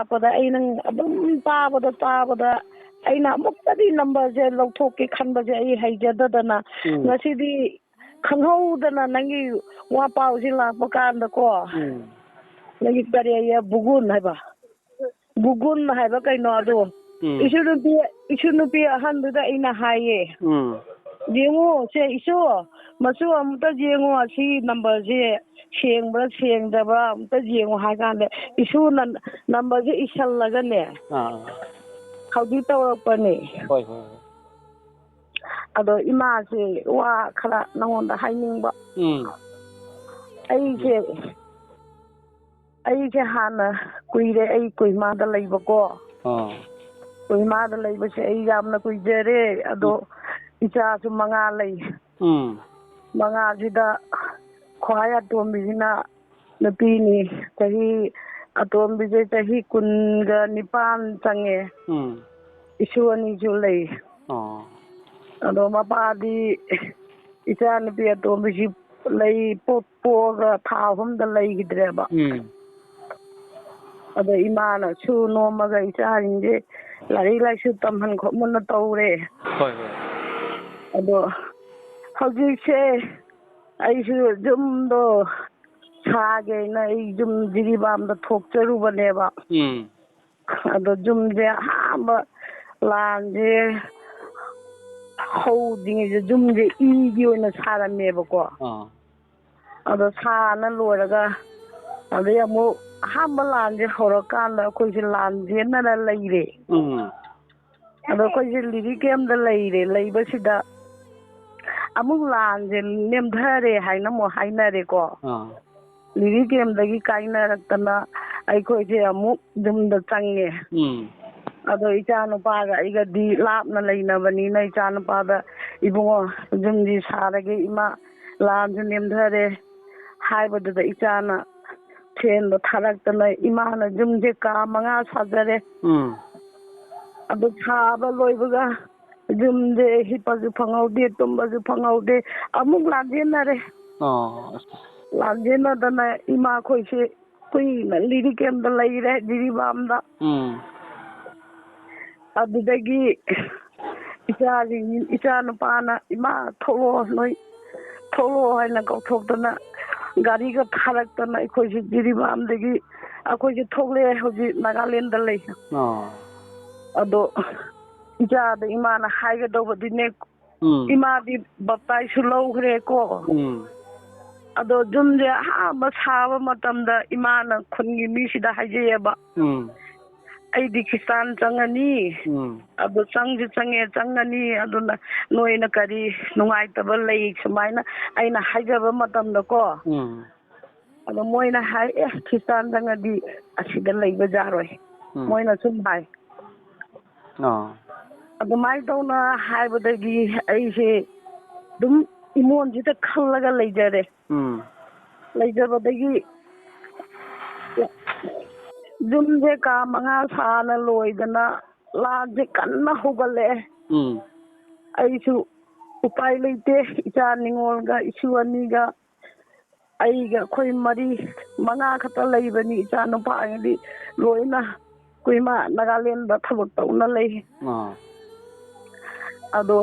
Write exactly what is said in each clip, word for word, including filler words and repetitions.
ꯂꯥꯛꯄꯗ ꯑꯩ ꯅꯪ ꯑꯗꯨꯝ ꯇꯥꯕꯗ, ꯇꯥꯕꯗ ꯑꯩꯅ ꯑꯃꯨꯛꯇꯗꯤ ꯅꯝꯕꯔꯁꯦ ꯂꯧꯊꯣꯛꯀꯦ ꯈꯟꯕꯁꯦ ꯑꯩ ꯍꯩꯖꯗꯗꯅ, ꯎꯝ꯫ ꯉꯁꯤꯗꯤ ꯈꯪꯍꯧꯗꯅ ꯅꯪꯒꯤ ꯋꯥ ꯄꯥꯎꯁꯤ ꯂꯥꯛꯄ ꯀꯥꯟꯗꯀꯣ, ꯎꯝ꯫ ꯅꯪꯒꯤ ꯀꯔꯤ ꯍꯥꯏꯌꯦ, ꯕꯨꯒꯨꯟ ꯍꯥꯏꯕ, ꯕꯨꯒꯨꯟ ꯍꯥꯏꯕ ꯀꯩꯅꯣ ꯑꯗꯣ, ꯎꯝ꯫ ꯏꯁꯨ ꯅꯨꯄꯤ, ꯏꯁꯨ ꯅꯨꯄꯤ ꯑꯍꯟꯗꯨꯗ ꯑꯩꯅ ꯍꯥꯏꯌꯦ, ꯎꯝ꯫ "ꯌꯦꯡꯉꯨ ꯁꯦ ꯏꯁꯨ, ꯃꯆꯨ ꯑꯃꯨꯛꯇ ꯌꯦꯡꯉꯨ, ꯑꯁꯤ ꯅꯝꯕꯔꯁꯦ ꯁꯦꯡꯕ꯭ꯔꯥ ꯁꯦꯡꯗꯕ꯭ꯔꯥ ꯑꯃꯨꯛꯇ ꯌꯦꯡꯉꯨ" ꯍꯥꯏ ꯀꯥꯟꯗ, ꯏꯁꯨꯅ ꯅꯝꯕꯔꯁꯦ ꯏꯁꯜꯂꯒꯅꯦ, ꯑꯥ꯫ ꯍꯧꯖꯤꯛ ꯇꯧꯔꯛꯄꯅꯦ꯫ ꯍꯣꯏ, ꯍꯣꯏ, ꯍꯣꯏ꯫ ꯑꯗꯣ ꯏꯃꯥꯁꯦ ꯋꯥ ꯈꯔ ꯅꯉꯣꯟꯗ ꯍꯥꯏꯅꯤꯡꯕ꯫ ꯎꯝ꯫ ꯑꯩꯁꯦ, ꯑꯩꯁꯦ ꯍꯥꯟꯅ ꯀꯨꯏꯔꯦ ꯑꯩ ꯀꯣꯍꯤꯃꯥꯗ ꯂꯩꯕꯀꯣ꯫ ꯑꯥ꯫ ꯀꯣꯍꯤꯃꯥꯗ ꯂꯩꯕꯁꯦ ꯑꯩ ꯌꯥꯝꯅ ꯀꯨꯏꯖꯔꯦ꯫ ꯑꯗꯣ ꯎꯝ꯫ ꯏꯆꯥꯁꯨ ꯃꯉꯥ ꯂꯩ꯫ ꯎꯝ꯫ ꯃꯉꯥꯁꯤꯗ ꯈ꯭ꯋꯥꯏ ꯑꯇꯣꯝꯕꯤꯁꯤꯅ ꯅꯨꯄꯤꯅꯤ꯫ ꯆꯍꯤ ꯑꯇꯣꯝꯕꯤꯁꯦ ꯆꯍꯤ ꯀꯨꯟꯒ ꯅꯤꯄꯥꯟ ꯆꯪꯉꯦ꯫ ꯎꯝ꯫ ꯏꯁꯨ ꯑꯅꯤꯁꯨ ꯂꯩ꯫ ꯑꯣ꯫ ꯑꯗꯣ ꯃꯄꯥꯗꯤ ꯏꯆꯥ ꯅꯨꯄꯤ ꯑꯇꯣꯝꯕꯤꯁꯤ ꯂꯩ ꯄꯣꯛ-, ꯄꯣꯛꯑꯒ ꯊꯥ ꯑꯍꯨꯝꯗ ꯂꯩꯈꯤꯗ꯭ꯔꯦꯕ꯫ ꯎꯝ꯫ ꯑꯗꯣ ꯏꯃꯥꯅ ꯁꯨ ꯅꯣꯝꯃꯒ ꯏꯆꯥꯁꯤꯡꯁꯦ ꯂꯥꯏꯔꯤꯛ ꯂꯥꯏꯁꯨ ꯇꯝꯍꯟ ꯈꯣꯠꯍꯟꯅ ꯇꯧꯔꯦ꯫ ꯍꯣꯏ, ꯍꯣꯏ꯫ ꯑꯗꯣ ꯍꯧꯖꯤꯛꯁꯦ ꯑꯩꯁꯨ ꯌꯨꯝꯗꯣ ꯁꯥꯒꯦꯅ ꯑꯩ ꯌꯨꯝ ꯖꯤꯔꯤꯕꯥꯝꯗ ꯊꯣꯛꯆꯔꯨꯕꯅꯦꯕ꯫ ꯎꯝ꯫ ꯑꯗꯣ ꯌꯨꯝꯁꯦ ꯑꯍꯥꯟꯕ ꯂꯥꯟꯁꯦ ꯍꯧꯗ꯭ꯔꯤꯉꯩꯗ ꯌꯨꯝꯁꯦ ꯏꯒꯤ ꯑꯣꯏꯅ ꯁꯥꯔꯝꯃꯦꯕꯀꯣ꯫ ꯑꯥ꯫ ꯑꯗꯣ ꯁꯥꯅ ꯂꯣꯏꯔꯒ, ꯑꯗꯩ ꯑꯃꯨꯛ ꯑꯍꯥꯟꯕ ꯂꯥꯟꯁꯦ ꯍꯧꯔꯀꯥꯟꯗ ꯑꯩꯈꯣꯏꯁꯦ ꯂꯥꯟ ꯆꯦꯟꯅꯔ ꯂꯩꯔꯦ꯫ ꯎꯝ꯫ ꯑꯗꯣ ꯑꯩꯈꯣꯏꯁꯦ ꯂꯤꯔꯤ ꯀꯦꯝꯗ ꯂꯩꯔꯦ꯫ ꯂꯩꯕꯁꯤꯗ ꯑꯃꯨꯛ ꯂꯥꯟꯁꯦ ꯅꯦꯝꯊꯔꯦ ꯍꯥꯏꯅ ꯑꯃꯨꯛ ꯍꯥꯏꯅꯔꯦꯀꯣ꯫ ꯑꯥ꯫ ꯂꯤꯔꯤ ꯀꯦꯝꯗꯒꯤ ꯀꯥꯏꯅꯔꯛꯇꯅ ꯑꯩꯈꯣꯏꯁꯦ ꯑꯃꯨꯛ ꯌꯨꯝꯗ ꯆꯪꯉꯦ꯫ ꯎꯝ꯫ ꯑꯗꯣ ꯏꯆꯥ ꯅꯨꯄꯥꯒ ꯑꯩꯒꯗꯤ ꯂꯥꯞꯅ ꯂꯩꯅꯕꯅꯤꯅ ꯏꯆꯥ ꯅꯨꯄꯥꯗ, "ꯏꯕꯨꯡꯉꯣ, ꯌꯨꯝꯗꯤ ꯁꯥꯔꯒꯦ ꯏꯃꯥ, ꯂꯥꯟꯁꯨ ꯅꯦꯝꯊꯔꯦ" ꯍꯥꯏꯕꯗꯨꯗ ꯏꯆꯥꯅ ꯁꯦꯟꯗꯣ ꯊꯥꯔꯛꯇꯅ ꯏꯃꯥꯅ ꯌꯨꯝꯁꯦ ꯀꯥ ꯃꯉꯥ ꯁꯥꯖꯔꯦ꯫ ꯎꯝ꯫ ꯑꯗꯨ ꯁꯥꯕ ꯂꯣꯏꯕꯒ ꯌꯨꯝꯁꯦ ꯍꯤꯞꯄꯁꯨ ꯐꯪꯍꯧꯗꯦ, ꯇꯨꯝꯕꯁꯨ ꯐꯪꯍꯧꯗꯦ, ꯑꯃꯨꯛ ꯂꯥꯟꯖꯦꯟꯅꯔꯦ꯫ ꯑꯣ꯫ ꯂꯥꯟꯖꯦꯟꯅꯗꯅ ꯏꯃꯥꯈꯣꯏꯁꯦ ꯀꯨꯏꯅ ꯂꯤꯔꯤ ꯀꯦꯝꯗ ꯂꯩꯔꯦ, ꯖꯤꯔꯤꯕꯥꯝꯗ꯫ ꯎꯝ꯫ ꯑꯗꯨꯗꯒꯤ ꯏꯆꯥꯁꯤꯡ, ꯏꯆꯥ ꯅꯨꯄꯥꯅ, "ꯏꯃꯥ, ꯊꯣꯛꯂꯛꯑꯣ, ꯅꯣꯏ ꯊꯣꯛꯂꯛꯑꯣ" ꯍꯥꯏꯅ ꯀꯧꯊꯣꯛꯇꯅ, ꯒꯥꯔꯤꯒ ꯊꯥꯔꯛꯇꯅ ꯑꯩꯈꯣꯏꯁꯦ ꯖꯤꯔꯤꯕꯥꯝꯗꯒꯤ ꯑꯩꯈꯣꯏꯁꯦ ꯊꯣꯛꯂꯛꯑꯦ꯫ ꯍꯧꯖꯤꯛ ꯅꯥꯒꯥꯂꯦꯟꯗ ꯂꯩ꯫ ꯑꯣ꯫ ꯑꯗꯣ ꯏꯆꯥꯗ ꯏꯃꯥꯅ ꯍꯥꯏꯒꯗꯧꯕꯗꯤꯅꯦ, ꯎꯝ꯫ ꯏꯃꯥꯗꯤ ꯕꯞꯇꯥꯏꯁꯨ ꯂꯧꯈ꯭ꯔꯦꯀꯣ꯫ ꯎꯝ꯫ ꯑꯗꯣ ꯌꯨꯝꯁꯦ ꯑꯍꯥꯟꯕ ꯁꯥꯕ ꯃꯇꯝꯗ ꯏꯃꯥꯅ ꯈꯨꯟꯒꯤ ꯃꯤꯁꯤꯗ ꯍꯥꯏꯖꯩꯌꯦꯕ, ꯎꯝ꯫ "ꯑꯩꯗꯤ ꯈ꯭ꯔꯤꯁꯇꯥꯟ ꯆꯪꯉꯅꯤ, ꯎꯝ꯫ ꯑꯗꯣ ꯆꯪꯁꯨ ꯆꯪꯉꯦ, ꯆꯪꯉꯅꯤ, ꯑꯗꯨꯅ ꯅꯣꯏꯅ ꯀꯔꯤ ꯅꯨꯡꯉꯥꯏꯇꯕ ꯂꯩ?" ꯁꯨꯃꯥꯏꯅ ꯑꯩꯅ ꯍꯥꯏꯖꯕ ꯃꯇꯝꯗꯀꯣ, ꯎꯝ꯫ ꯑꯗꯣ ꯃꯣꯏꯅ ꯍꯥꯏ, "ꯑꯦ, ꯈ꯭ꯔꯤꯁꯇꯥꯟ ꯆꯪꯉꯗꯤ ꯑꯁꯤꯗ ꯂꯩꯕ ꯌꯥꯔꯣꯏ", ꯎꯝ꯫ ꯃꯣꯏꯅ ꯁꯨꯝ ꯍꯥꯏ꯫ ꯑꯥ꯫ ꯑꯗꯨꯃꯥꯏꯅ ꯇꯧꯅ ꯍꯥꯏꯕꯗꯒꯤ ꯑꯩꯁꯦ ꯑꯗꯨꯝ ꯏꯃꯣꯟꯁꯤꯗ ꯈꯜꯂꯒ ꯂꯩꯖꯔꯦ꯫ ꯎꯝ꯫ ꯂꯩꯖꯕꯗꯒꯤ ꯌꯨꯝꯁꯦ ꯀꯥ ꯃꯉꯥ ꯁꯥꯅ ꯂꯣꯏꯗꯅ ꯂꯥꯟꯁꯦ ꯀꯟꯅ ꯍꯧꯒꯠꯂꯛꯑꯦ꯫ ꯎꯝ꯫ ꯑꯩꯁꯨ ꯎꯄꯥꯏ ꯂꯩꯇꯦ, ꯏꯆꯥ ꯅꯤꯉꯣꯜꯒ ꯏꯁꯨ ꯑꯅꯤꯒ ꯑꯩꯒ ꯑꯩꯈꯣꯏ ꯃꯔꯤ, ꯃꯉꯥ ꯈꯛꯇ ꯂꯩꯕꯅꯤ꯫ ꯏꯆꯥ ꯅꯨꯄꯥꯒꯤꯗꯤ ꯂꯣꯏꯅ ꯑꯩꯈꯣꯏ ꯏꯃꯥ ꯅꯥꯒꯥꯂꯦꯟꯗ ꯊꯕꯛ ꯇꯧꯅ ꯂꯩ꯫ ꯑꯥ꯫ ꯑꯗꯣ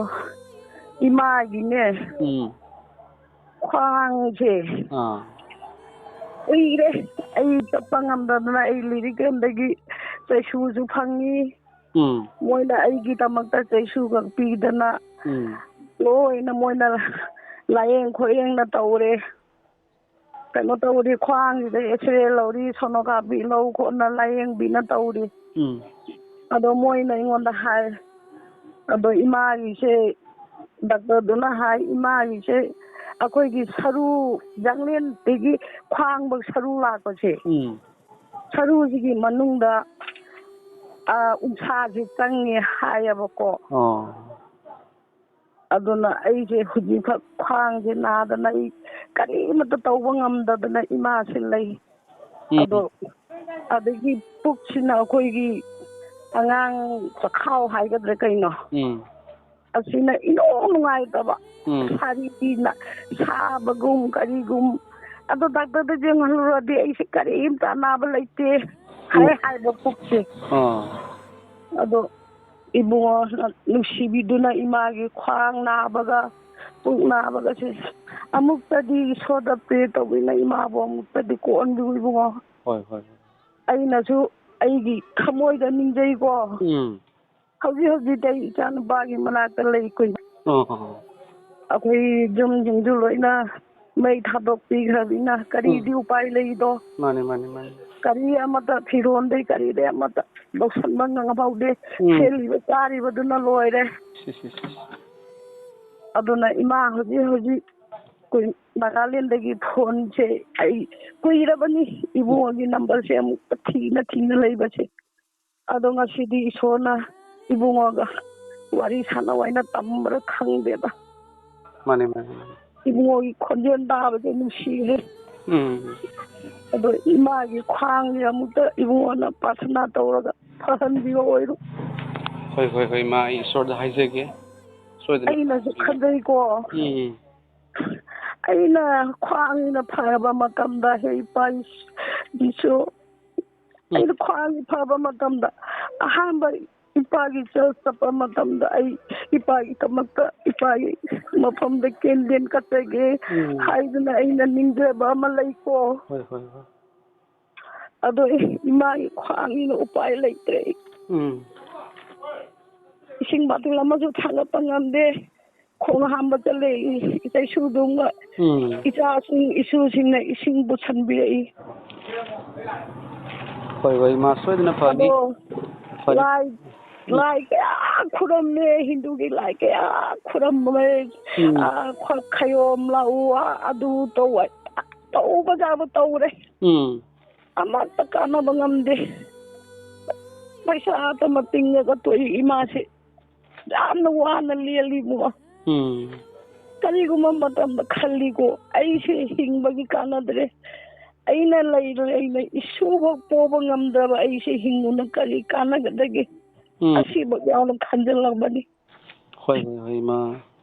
ꯏꯃꯥꯒꯤꯅꯦ, ꯎꯝ꯫ ꯈ꯭ꯋꯥꯡꯁꯦ ꯑꯥ꯫ ꯀꯨꯏꯔꯦ꯫ ꯑꯩ ꯆꯠꯄ ꯉꯝꯗꯗꯅ ꯑꯩ ꯂꯤꯔꯤ ꯀꯦꯝꯗꯒꯤ ꯆꯩꯁꯨꯁꯨ ꯐꯪꯉꯤ꯫ ꯎꯝ꯫ ꯃꯣꯏꯅ ꯑꯩꯒꯤꯗꯃꯛꯇ ꯆꯩꯁꯨꯒ ꯄꯤꯗꯅ ꯎꯝ꯫ ꯂꯣꯏꯅ ꯃꯣꯏꯅ ꯂꯥꯌꯦꯡ ꯈꯣꯌꯦꯡꯅ ꯇꯧꯔꯦ꯫ ꯀꯩꯅꯣ ꯇꯧꯔꯤ, ꯈ꯭ꯋꯥꯡꯁꯤꯗ ꯑꯦꯛꯁꯔꯦ ꯂꯧꯔꯤ, ꯁꯣꯅꯣꯒ꯭ꯔꯥꯐꯤ ꯂꯧ ꯈꯣꯠꯅ ꯂꯥꯌꯦꯡꯕꯤꯅ ꯇꯧꯔꯤ꯫ ꯎꯝ꯫ ꯑꯗꯣ ꯃꯣꯏꯅ ꯑꯩꯉꯣꯟꯗ ꯍꯥꯏ, ꯑꯗꯣ ꯏꯃꯥꯒꯤꯁꯦ, ꯗꯥꯛꯇꯔꯗꯨꯅ ꯍꯥꯏ, ꯏꯃꯥꯒꯤꯁꯦ ꯑꯩꯈꯣꯏꯒꯤ ꯁꯔꯨ, ꯌꯥꯡꯂꯦꯟꯗꯒꯤ ꯈ꯭ꯋꯥꯡꯕꯧ ꯁꯔꯨ ꯂꯥꯛꯄꯁꯦ, ꯎꯝ꯫ ꯁꯔꯨꯁꯤꯒꯤ ꯃꯅꯨꯡꯗ, ꯑ, ꯎꯟꯁꯥꯁꯦ ꯆꯪꯉꯦ ꯍꯥꯏꯌꯦꯕꯀꯣ꯫ ꯑꯣ꯫ ꯑꯗꯨꯅ ꯑꯩꯁꯦ ꯍꯧꯖꯤꯛꯈꯛ ꯈ꯭ꯋꯥꯡꯁꯦ ꯅꯥꯗꯅ ꯑꯩ ꯀꯔꯤꯃꯠꯇ ꯇꯧꯕ ꯉꯝꯗꯗꯅ ꯏꯃꯥꯁꯦ ꯂꯩ꯫ ꯎꯝ꯫ ꯑꯗꯣ ꯑꯗꯒꯤ ꯄꯨꯛꯁꯤꯅ ꯑꯩꯈꯣꯏꯒꯤ ꯑꯉꯥꯡ ꯆꯈꯥꯎ ꯍꯥꯏꯒꯗ꯭ꯔꯥ ꯀꯩꯅꯣ? ꯎꯝ꯫ ꯑꯁꯤꯅ ꯏꯅꯨꯡ ꯅꯨꯡꯉꯥꯏꯇꯕ꯫ ꯎꯝ꯫ ꯁꯥꯔꯤꯅ ꯁꯥꯕꯒꯨꯝ ꯀꯔꯤꯒꯨꯝ ꯑꯗꯣ ꯗꯥꯛꯇꯔꯗ ꯌꯦꯡꯍꯜꯂꯨꯔꯗꯤ ꯑꯩꯁꯦ ꯀꯔꯤꯝꯇ ꯑꯅꯥꯕ ꯂꯩꯇꯦ ꯍꯥꯏ, ꯎꯝ꯫ ꯍꯥꯏꯕ ꯄꯨꯛꯁꯦ꯫ ꯑꯥ꯫ ꯑꯗꯣ ꯏꯕꯨꯡꯉꯣꯅ ꯅꯨꯡꯁꯤꯕꯤꯗꯨꯅ ꯏꯃꯥꯒꯤ ꯈ꯭ꯋꯥꯡ ꯅꯥꯕꯒ ꯄꯨꯛ ꯅꯥꯕꯒꯁꯦ ꯑꯃꯨꯛꯇꯗꯤ ꯏꯁꯣꯔꯗ ꯄ꯭ꯔꯦ ꯇꯧꯕꯤꯅ ꯏꯃꯥꯕꯨ ꯑꯃꯨꯛꯇꯗꯤ ꯀꯣꯛꯍꯟꯕꯤꯌꯨ ꯏꯕꯨꯡꯉꯣ꯫ ꯍꯣꯏ, ꯍꯣꯏ, ꯍꯣꯏ꯫ ꯑꯩꯅꯁꯨ ꯑꯩꯒꯤ ꯊꯃꯣꯏꯗ ꯅꯤꯡꯖꯩꯀꯣ꯫ ꯎꯝ꯫ ꯍꯧꯖꯤꯛ ꯍꯧꯖꯤꯛꯇꯤ ꯑꯩ ꯏꯆꯥ ꯅꯨꯄꯥꯒꯤ ꯃꯅꯥꯛꯇ ꯂꯩ ꯀꯨꯏꯅ꯫ ꯑꯣ꯫ ꯑꯩꯈꯣꯏ ꯌꯨꯝꯁꯤꯡꯁꯨ ꯂꯣꯏꯅ ꯃꯩ ꯊꯥꯗꯣꯛꯄꯤꯈ꯭ꯔꯕꯅꯤꯅ ꯀꯔꯤꯗꯤ ꯎꯝ꯫ ꯎꯄꯥꯏ ꯂꯩꯗꯣ? ꯃꯥꯅꯦ, ꯃꯥꯅꯦ, ꯃꯥꯅꯦ꯫ ꯀꯔꯤ ꯑꯃꯠꯇ ꯐꯤꯔꯣꯟꯗꯩ ꯀꯔꯤꯗꯩ ꯑꯃꯠꯇ ꯂꯧꯁꯟꯕ ꯉꯝꯍꯧꯗꯦ꯫ ꯎꯝ꯫ ꯁꯦꯠꯂꯤꯕ ꯆꯥꯔꯤꯕꯗꯨꯅ ꯂꯣꯏꯔꯦ꯫ ꯁꯤ, ꯁꯤ, ꯁꯤ, ꯁꯤ꯫ ꯑꯗꯨꯅ ꯏꯃꯥ ꯍꯧꯖꯤꯛ ꯍꯧꯖꯤꯛ ꯑꯩꯈꯣꯏ ꯅꯥꯒꯥꯂꯦꯟꯗꯒꯤ ꯐꯣꯟꯁꯦ ꯑꯩ ꯀꯨꯏꯔꯕꯅꯤ ꯏꯕꯨꯡꯉꯣꯒꯤ ꯅꯝꯕꯔꯁꯦ ꯑꯃꯨꯛ ꯊꯤꯅ ꯊꯤꯅ ꯂꯩꯕꯁꯦ꯫ ꯑꯗꯣ ꯉꯁꯤꯗꯤ ꯏꯁꯣꯔꯅ ꯏꯕꯨꯡꯉꯣꯒ ꯋꯥꯔꯤ ꯁꯥꯟꯅꯧ ꯍꯥꯏꯅ ꯇꯝꯕ꯭ꯔꯥ ꯈꯪꯗꯦꯗ꯫ ꯃꯥꯅꯦ, ꯃꯥꯅꯦ, ꯃꯥꯅꯦ꯫ ꯏꯕꯨꯡꯉꯣꯒꯤ ꯈꯣꯟꯖꯦꯜ ꯇꯥꯕꯁꯦ ꯅꯨꯡꯁꯤꯍꯦ꯫ ꯎꯝ꯫ ꯑꯗꯣ ꯏꯃꯥꯒꯤ ꯈ꯭ꯋꯥꯡꯁꯦ ꯑꯃꯨꯛꯇ ꯏꯕꯨꯡꯉꯣꯅ ꯄ꯭ꯔꯥꯊꯅꯥ ꯇꯧꯔꯒ ꯐꯍꯟꯕꯤꯕ ꯑꯣꯏꯔꯣ꯫ ꯍꯣꯏ, ꯍꯣꯏ, ꯍꯣꯏ, ꯏꯃꯥ, ꯑꯩ ꯏꯁꯣꯔꯗ ꯍꯥꯏꯖꯒꯦ꯫ ꯁꯣꯏꯗꯅ ꯑꯩꯅꯁꯨ ꯐꯍꯟꯕꯤꯒꯦ꯫ ꯈꯟꯖꯩꯀꯣ꯫ ꯎꯝ꯫ ꯑꯩꯅ ꯈ꯭ꯋꯥꯡꯁꯤꯅ ꯐꯔꯕ ꯃꯇꯝꯗ, ꯍꯦ ꯏꯄꯥ ꯏꯁ-, ꯏꯁꯨ, ꯎꯝ꯫ ꯑꯩꯅ ꯈ꯭ꯋꯥꯡꯁꯤ ꯐꯕ ꯃꯇꯝꯗ, ꯑꯍꯥꯟꯕ ꯏꯄꯥꯒꯤ ꯆꯔꯆ ꯆꯠꯄ ꯃꯇꯝꯗ, ꯑꯩ ꯏꯄꯥꯒꯤꯗꯃꯛꯇ ꯏꯄꯥꯒꯤ ꯃꯐꯝꯗ ꯀꯦꯟꯗꯦꯜ ꯀꯠꯆꯒꯦ ꯎꯝ꯫ ꯍꯥꯏꯗꯨꯅ ꯑꯩꯅ ꯅꯤꯡꯖꯕ ꯑꯃ ꯂꯩꯀꯣ꯫ ꯍꯣꯏ, ꯍꯣꯏ, ꯍꯣꯏ꯫ ꯑꯗꯣ ꯏꯃꯥꯒꯤ ꯈ꯭ꯋꯥꯡꯁꯤꯅ ꯎꯄꯥꯏ ꯂꯩꯇ꯭ꯔꯦ꯫ ꯎꯝ꯫ ꯏꯁꯤꯡ ꯕꯥꯇꯤꯜ ꯑꯃꯁꯨ ꯊꯥꯡꯒꯠꯄ ꯉꯝꯗꯦ꯫ ꯈꯣꯡ ꯍꯥꯝꯕ ꯆꯠꯂꯦ ꯏ-, ꯏꯇꯩꯁꯨꯗꯨꯝꯒ꯫ ꯎꯝ꯫ ꯏꯆꯥꯁꯤꯡ, ꯏꯁꯨꯁꯤꯡꯅ ꯏꯁꯤꯡ ꯄꯨꯁꯟꯕꯤꯔꯛꯏ꯫ ꯍꯣꯏ, ꯍꯣꯏ, ꯏꯃꯥ, ꯁꯣꯏꯗꯅ ꯐꯅꯤ꯫ ꯑꯗꯣ ꯐꯅꯤ꯫ ꯂꯥꯏ, ꯎꯝ꯫ ꯂꯥꯏ ꯀꯌꯥ ꯈꯨꯔꯝꯃꯦ, ꯍꯤꯟꯗꯨꯒꯤ ꯂꯥꯏ ꯀꯌꯥ ꯈꯨꯔꯝꯃꯦ꯫ ꯎꯝ꯫ ꯑꯥ, ꯈ-, ꯈꯌꯣꯝ ꯂꯥꯛꯎ, ꯑꯥ, ꯑꯗꯨ ꯇꯧ, ꯇꯧꯕ ꯌꯥꯕ ꯇꯧꯔꯦ꯫ ꯎꯝ꯫ ꯑꯃꯠꯇ ꯀꯥꯟꯅꯕ ꯉꯝꯗꯦ꯫ ꯄꯩꯁꯥ ꯑꯇ ꯃꯇꯤꯡꯉꯒ ꯇꯣꯛꯏ ꯏꯃꯥꯁꯦ꯫ ꯌꯥꯝꯅ ꯋꯥꯅ ꯂꯦꯜꯂꯤꯕꯨ꯫ ꯎꯝ꯫ ꯀꯔꯤꯒꯨꯝꯕ ꯃꯇꯝꯗ ꯈꯜꯂꯤꯀꯣ, ꯑꯩꯁꯦ ꯍꯤꯡꯕꯒꯤ ꯀꯥꯟꯅꯗ꯭ꯔꯦ꯫ ꯑꯩꯅ ꯂꯩ ꯂꯩꯅ ꯏꯁꯨꯐꯥꯎ ꯄꯣꯕ ꯉꯝꯗ꯭ꯔꯕ ꯑꯩꯁꯦ ꯍꯤꯡꯗꯨꯅ ꯀꯔꯤ ꯀꯥꯟꯅꯒꯗꯒꯦ? ꯎꯝ꯫ ꯑꯁꯤꯕꯨ ꯌꯥꯎꯅ ꯈꯟꯖꯤꯜꯂꯛꯄꯅꯤ꯫ ꯍꯣꯏ, ꯍꯣꯏ, ꯍꯣꯏ, ꯏꯃꯥ꯫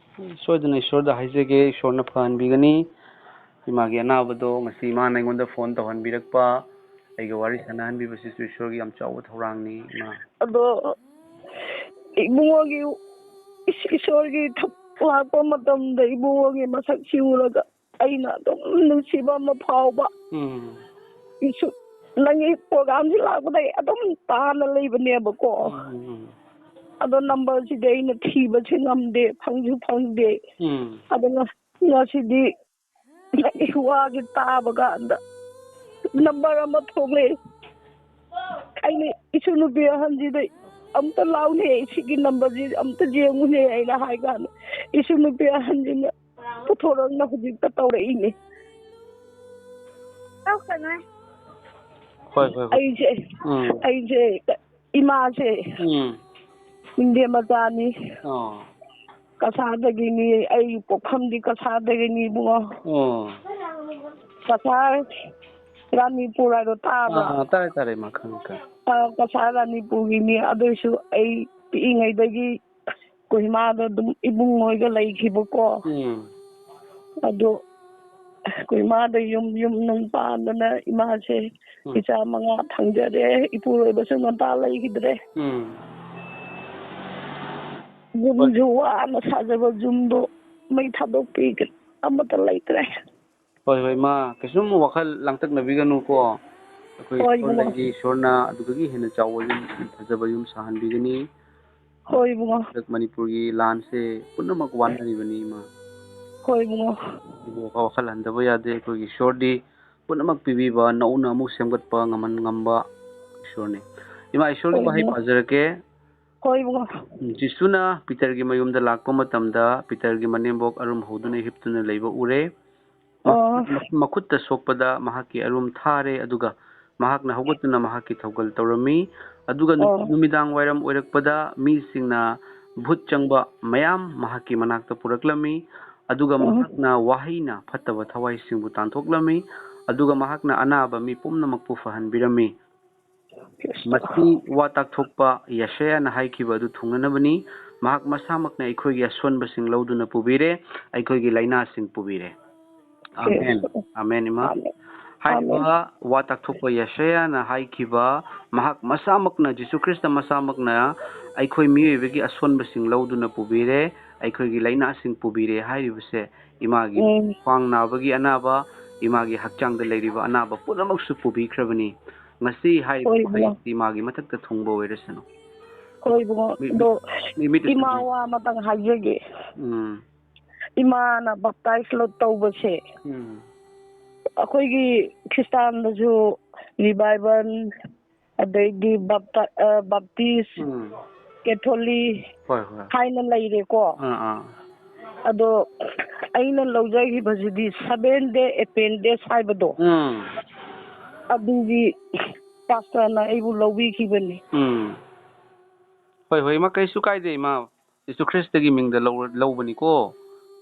ꯁꯣꯏꯗꯅ ꯏꯁꯣꯔꯗ ꯍꯥꯏꯖꯒꯦ, ꯏꯁꯣꯔꯅ ꯐꯍꯟꯕꯤꯒꯅꯤ꯫ ꯏꯃꯥꯒꯤ ꯑꯅꯥꯕꯗꯣ ꯉꯁꯤ ꯏꯃꯥꯅ ꯑꯩꯉꯣꯟꯗ ꯐꯣꯟ ꯇꯧꯍꯟꯕꯤꯔꯛꯄ, ꯑꯩꯒ ꯋꯥꯔꯤ ꯁꯥꯟꯅꯍꯟꯕꯤꯕꯁꯤꯁꯨ ꯏꯁꯣꯔꯒꯤ ꯌꯥꯝ ꯆꯥꯎꯕ ꯊꯧꯔꯥꯡꯅꯤ, ꯏꯃꯥ꯫ ꯑꯗꯣ ꯏꯕꯨꯡꯉꯣꯒꯤ ꯏꯁ-, ꯏꯁꯣꯔꯒꯤ ꯊ-, ꯂꯥꯛꯄ ꯃꯇꯝꯗ ꯏꯕꯨꯡꯉꯣꯒꯤ ꯃꯁꯛꯁꯤ ꯎꯔꯒ ꯑꯩꯅ ꯑꯗꯨꯝ ꯅꯨꯡꯁꯤꯕ ꯑꯃ ꯐꯥꯎꯕ꯫ ꯎꯝ꯫ ꯏꯁꯨ-, ꯅꯪꯒꯤ ꯄ꯭ꯔꯣꯒꯥꯝꯁꯤ ꯂꯥꯛꯄꯗ ꯑꯩ ꯑꯗꯨꯝ ꯇꯥꯅ ꯂꯩꯕꯅꯦꯕꯀꯣ꯫ ꯎꯝ, ꯎꯝ, ꯎꯝ꯫ ꯑꯗꯣ ꯅꯝꯕꯔꯁꯤꯗꯤ ꯑꯩꯅ ꯊꯤꯕꯁꯤ ꯉꯝꯗꯦ, ꯐꯪꯁꯨ ꯐꯪꯗꯦ꯫ ꯎꯝ꯫ ꯑꯗꯣ ꯉ-, ꯉꯁꯤꯗꯤ ꯅꯪꯒꯤ ꯋꯥꯁꯦ ꯇꯥꯕ ꯀꯥꯟꯗ ꯅꯝꯕꯔ ꯑꯃ ꯊꯣꯛꯂꯛꯑꯦ꯫ ꯑꯩꯅ ꯏꯁꯨ ꯅꯨꯄꯤ ꯑꯍꯟꯁꯤꯗ ꯑꯝꯇ ꯂꯥꯎꯅꯦ, ꯁꯤꯒꯤ ꯅꯝꯕꯔꯁꯤ ꯑꯝꯇ ꯌꯦꯡꯉꯨꯅꯦ ꯑꯩꯅ ꯍꯥꯏ ꯀꯥꯟꯗ ꯏꯁꯨ ꯅꯨꯄꯤ ꯑꯍꯟꯁꯤꯅ ꯄꯨꯊꯣꯔꯛꯅ ꯍꯧꯖꯤꯛꯇ ꯇꯧꯔꯛꯏꯅꯦ꯫ ꯍꯣꯏ, ꯍꯣꯏ, ꯍꯣꯏ꯫ ꯑꯩꯁꯦ ꯎꯝ꯫ ꯑꯩꯁꯦ ꯏꯃꯥꯁꯦ ꯎꯝ꯫ ꯏꯟꯗꯤꯌꯥ ꯃꯆꯥꯅꯤ꯫ ꯑꯣ꯫ ꯀꯁꯥꯔꯗꯒꯤꯅꯤ꯫ ꯑꯩ ꯄꯣꯛꯐꯝꯗꯤ ꯀꯁꯥꯔꯗꯒꯤꯅꯤ ꯏꯕꯨꯡꯉꯣ꯫ ꯑꯣ꯫ ꯀꯁꯥꯔ ꯔꯥꯅꯤꯄꯨꯔ ꯍꯥꯏꯗꯣ ꯇꯥꯕ꯭ꯔꯥ? ꯑꯥ, ꯇꯥꯔꯦ, ꯇꯥꯔꯦ, ꯏꯃꯥ, ꯈꯪꯉꯦ, ꯈꯪꯉꯦ꯫ ꯑꯥ, ꯀꯁꯥꯔ ꯔꯥꯅꯤꯄꯨꯔꯒꯤꯅꯤ꯫ ꯑꯗꯨꯏꯁꯨ ꯑꯩ ꯄꯤꯛꯏꯉꯩꯗꯒꯤ ꯑꯩꯈꯣꯏ ꯏꯃꯥꯗ ꯑꯗꯨꯝ ꯏꯕꯨꯡ ꯍꯣꯏꯒ ꯂꯩꯈꯤꯕꯀꯣ꯫ ꯎꯝ꯫ ꯑꯗꯣ ꯑꯩꯈꯣꯏ ꯏꯃꯥꯗ ꯌꯨꯝ, ꯌꯨꯝ ꯅꯨꯡ ꯄꯥꯟꯗꯅ ꯏꯃꯥꯁꯦ ꯎꯝ꯫ ꯏꯆꯥ ꯃꯉꯥ ꯐꯪꯖꯔꯦ꯫ ꯏꯄꯨꯔꯣꯏꯕꯁꯨ ꯉꯟꯇꯥ ꯂꯩꯈꯤꯗ꯭ꯔꯦ꯫ ꯎꯝ꯫ ꯌꯨꯝꯁꯨ ꯋꯥꯅ ꯁꯥꯖꯕ ꯌꯨꯝꯗꯣ ꯃꯩ ꯊꯥꯗꯣꯛꯄꯤ ꯑꯃꯠꯇ ꯂꯩꯇ꯭ꯔꯦ꯫ ꯍꯣꯏ, ꯍꯣꯏ, ꯏꯃꯥ, ꯀꯩꯁꯨꯝ ꯋꯥꯈꯜ ꯂꯥꯡꯇꯛꯅꯕꯤꯒꯅꯨꯀꯣ꯫ ꯑꯩꯈꯣꯏ ꯍꯣꯏ, ꯏꯁꯣꯔ ꯏꯕꯨꯡꯉꯣ꯫ ꯂꯩꯔꯤ, ꯏꯁꯣꯔꯅ ꯑꯗꯨꯗꯒꯤ ꯍꯦꯟꯅ ꯆꯥꯎꯕ ꯌꯨꯝ, ꯐꯖꯕ ꯌꯨꯝ ꯁꯥꯍꯟꯕꯤꯒꯅꯤ꯫ ꯍꯣꯏ, ꯏꯕꯨꯡꯉꯣ꯫ ꯍꯟꯗꯛ ꯃꯅꯤꯄꯨꯔꯒꯤ ꯂꯥꯟꯁꯦ ꯄꯨꯝꯅꯃꯛ ꯋꯥꯅꯔꯤꯕꯅꯤ, ꯏꯃꯥ꯫ ꯍꯣꯏ, ꯏꯕꯨꯡꯉꯣ꯫ ꯑꯗꯨꯕꯨ ꯋꯥꯈꯜ ꯍꯟꯊꯕ ꯌꯥꯗꯦ꯫ ꯑꯩꯈꯣꯏꯒꯤ ꯏꯁꯣꯔꯗꯤ ꯄꯨꯝꯅꯃꯛ ꯄꯤꯕꯤꯕ, ꯅꯧꯅ ꯑꯃꯨꯛ ꯁꯦꯝꯒꯠꯄ ꯉꯝꯍꯟ ꯉꯝꯕ ꯏꯁꯣꯔꯅꯤ꯫ ꯏꯃꯥ, ꯏꯁꯣꯔꯒꯤ ꯍꯣꯏ, ꯋꯥꯍꯩ ꯏꯕꯨꯡꯉꯣ꯫ ꯄꯥꯖꯔꯛꯀꯦ꯫ ꯍꯣꯏ, ꯏꯕꯨꯡꯉꯣ꯫ ꯎꯝ, ꯖꯤꯁꯨꯅ ꯄꯤꯇꯔꯒꯤ ꯃꯌꯨꯝꯗ ꯂꯥꯛꯄ ꯃꯇꯝꯗ, ꯄꯤꯇꯔꯒꯤ ꯃꯅꯦꯝꯕꯣꯛ ꯑꯔꯨꯝ ꯍꯧꯗꯨꯅ ꯍꯤꯞꯇꯨꯅ ꯂꯩꯕ ꯎꯔꯦ꯫ ꯃꯈꯨꯠ-, ꯑꯣ꯫ ꯃꯈꯨꯠꯇ ꯁꯣꯛꯄꯗ ꯃꯍꯥꯛꯀꯤ ꯑꯔꯨꯝ ꯊꯥꯔꯦ, ꯑꯗꯨꯒ ꯃꯍꯥꯛꯅ ꯍꯧꯒꯠꯇꯨꯅ ꯃꯍꯥꯛꯀꯤ ꯊꯧꯒꯜ ꯇꯧꯔꯝꯃꯤ꯫ ꯑꯗꯨꯒ ꯅꯨ-, ꯑꯣ꯫ ꯅꯨꯃꯤꯗꯥꯡ ꯋꯥꯏꯔꯝ ꯑꯣꯏꯔꯛꯄꯗ ꯃꯤꯁꯤꯡꯅ ꯚꯨꯠ ꯆꯪꯕ ꯃꯌꯥꯝ ꯃꯍꯥꯛꯀꯤ ꯃꯅꯥꯛꯇ ꯄꯨꯔꯛꯂꯝꯃꯤ꯫ ꯑꯗꯨꯒ ꯑꯣ꯫ ꯃꯍꯥꯛꯅ ꯋꯥꯍꯩꯅ ꯐꯠꯇꯕ ꯊꯋꯥꯏꯁꯤꯡꯕꯨ ꯇꯥꯟꯊꯣꯛꯂꯝꯃꯤ꯫ ꯑꯗꯨꯒ ꯃꯍꯥꯛꯅ ꯑꯅꯥꯕ ꯃꯤ ꯄꯨꯝꯅꯃꯛꯄꯨ ꯐꯍꯟꯕꯤꯔꯝꯃꯤ꯫ ꯃꯁꯤ ꯋꯥ ꯇꯥꯛꯊꯣꯛꯄ ꯌꯦꯁꯥꯌꯥꯅ ꯍꯥꯏꯈꯤꯕ ꯑꯗꯨ ꯊꯨꯡꯅꯅꯕꯅꯤ꯫ ꯃꯍꯥꯛ ꯃꯁꯥꯃꯛꯅ ꯑꯩꯈꯣꯏꯒꯤ ꯑꯁꯣꯟꯕꯁꯤꯡ ꯂꯧꯗꯨꯅ ꯄꯨꯕꯤꯔꯦ, ꯑꯩꯈꯣꯏꯒꯤ ꯂꯥꯏꯅꯥꯁꯤꯡ ꯄꯨꯕꯤꯔꯦ꯫ ꯑꯃꯦꯟ꯫ ꯑꯃꯦꯟ, ꯏꯃꯥ꯫ ꯑꯃꯦꯟ꯫ ꯍꯥꯏꯔꯤꯕ ꯋꯥ ꯇꯥꯛꯊꯣꯛꯄ ꯌꯦꯁꯥꯌꯥꯅ ꯍꯥꯏꯈꯤꯕ, ꯃꯍꯥꯛ ꯃꯁꯥꯃꯛꯅ, ꯖꯤꯁꯨ ꯈ꯭ꯔꯤꯁꯇ ꯃꯁꯥꯃꯛꯅ ꯑꯩꯈꯣꯏ ꯃꯤꯑꯣꯏꯕꯒꯤ ꯑꯁꯣꯟꯕꯁꯤꯡ ꯂꯧꯗꯨꯅ ꯄꯨꯕꯤꯔꯦ, ꯑꯩꯈꯣꯏꯒꯤ ꯂꯥꯏꯅꯥꯁꯤꯡ ꯄꯨꯕꯤꯔꯦ ꯍꯥꯏꯔꯤꯕꯁꯦ, ꯏꯃꯥꯒꯤ ꯎꯝ꯫ ꯈ꯭ꯋꯥꯡ ꯅꯥꯕꯒꯤ ꯑꯅꯥꯕ, ꯏꯃꯥꯒꯤ ꯍꯛꯆꯥꯡꯗ ꯂꯩꯔꯤꯕ ꯑꯅꯥꯕ ꯄꯨꯝꯅꯃꯛꯁꯨ ꯄꯨꯕꯤꯈ꯭ꯔꯕꯅꯤ꯫ ꯉꯁꯤ ꯍꯥꯏꯔꯤꯕ ꯍꯣꯏ, ꯏꯕꯨꯡꯉꯣ꯫ ꯋꯥꯍꯩꯁꯤ ꯏꯃꯥꯒꯤ ꯃꯊꯛꯇ ꯊꯨꯡꯕ ꯑꯣꯏꯔꯁꯅꯨ꯫ ꯍꯣꯏ, ꯏꯕꯨꯡꯉꯣ꯫ ꯃꯤ-, ꯑꯗꯣ ꯃꯤ-, ꯃꯤꯠ ꯏꯃꯥ ꯎꯁꯤꯜꯂꯨ꯫ ꯋꯥ ꯑꯃꯇꯪ ꯍꯥꯏꯖꯒꯦ꯫ ꯎꯝ꯫ ꯏꯃꯥꯅ ꯕꯞꯇꯥꯏꯖ ꯂꯧ-, ꯇꯧꯕꯁꯦ, ꯎꯝ꯫ ꯑꯩꯈꯣꯏꯒꯤ ꯈ꯭ꯔꯤꯁꯇꯥꯟꯗꯁꯨ ꯔꯤꯚꯥꯏꯕꯜ, ꯑꯗꯩꯗꯤ ꯕꯞꯇ-, ꯑ, ꯕꯞꯇꯤꯁ, ꯎꯝ꯫ ꯀꯦꯊꯣꯂꯤꯛ ꯍꯣꯏ, ꯍꯣꯏ꯫ ꯍꯥꯏꯅ ꯂꯩꯔꯦꯀꯣ꯫ ꯑꯥ, ꯑꯥ꯫ ꯑꯗꯣ ꯑꯩꯅ ꯂꯧꯖꯈꯤꯕꯁꯤꯗꯤ ꯁꯚꯦꯟ ꯗꯦ ꯑꯦꯗꯚꯦꯟꯇꯤꯁ ꯍꯥꯏꯕꯗꯣ, ꯎꯝ꯫ ꯑꯗꯨꯒꯤ ꯄꯥꯁꯇꯔꯅ ꯑꯩꯕꯨ ꯂꯧꯕꯤꯈꯤꯕꯅꯤ꯫ ꯎꯝ꯫ ꯍꯣꯏ, ꯍꯣꯏ, ꯏꯃꯥ, ꯀꯩꯁꯨ ꯀꯥꯏꯗꯦ, ꯏꯃꯥ꯫ ꯖꯤꯁꯨ ꯈ꯭ꯔꯤꯁꯇꯒꯤ ꯃꯤꯡꯗ ꯂꯧ-, ꯂꯧꯕꯅꯤꯀꯣ꯫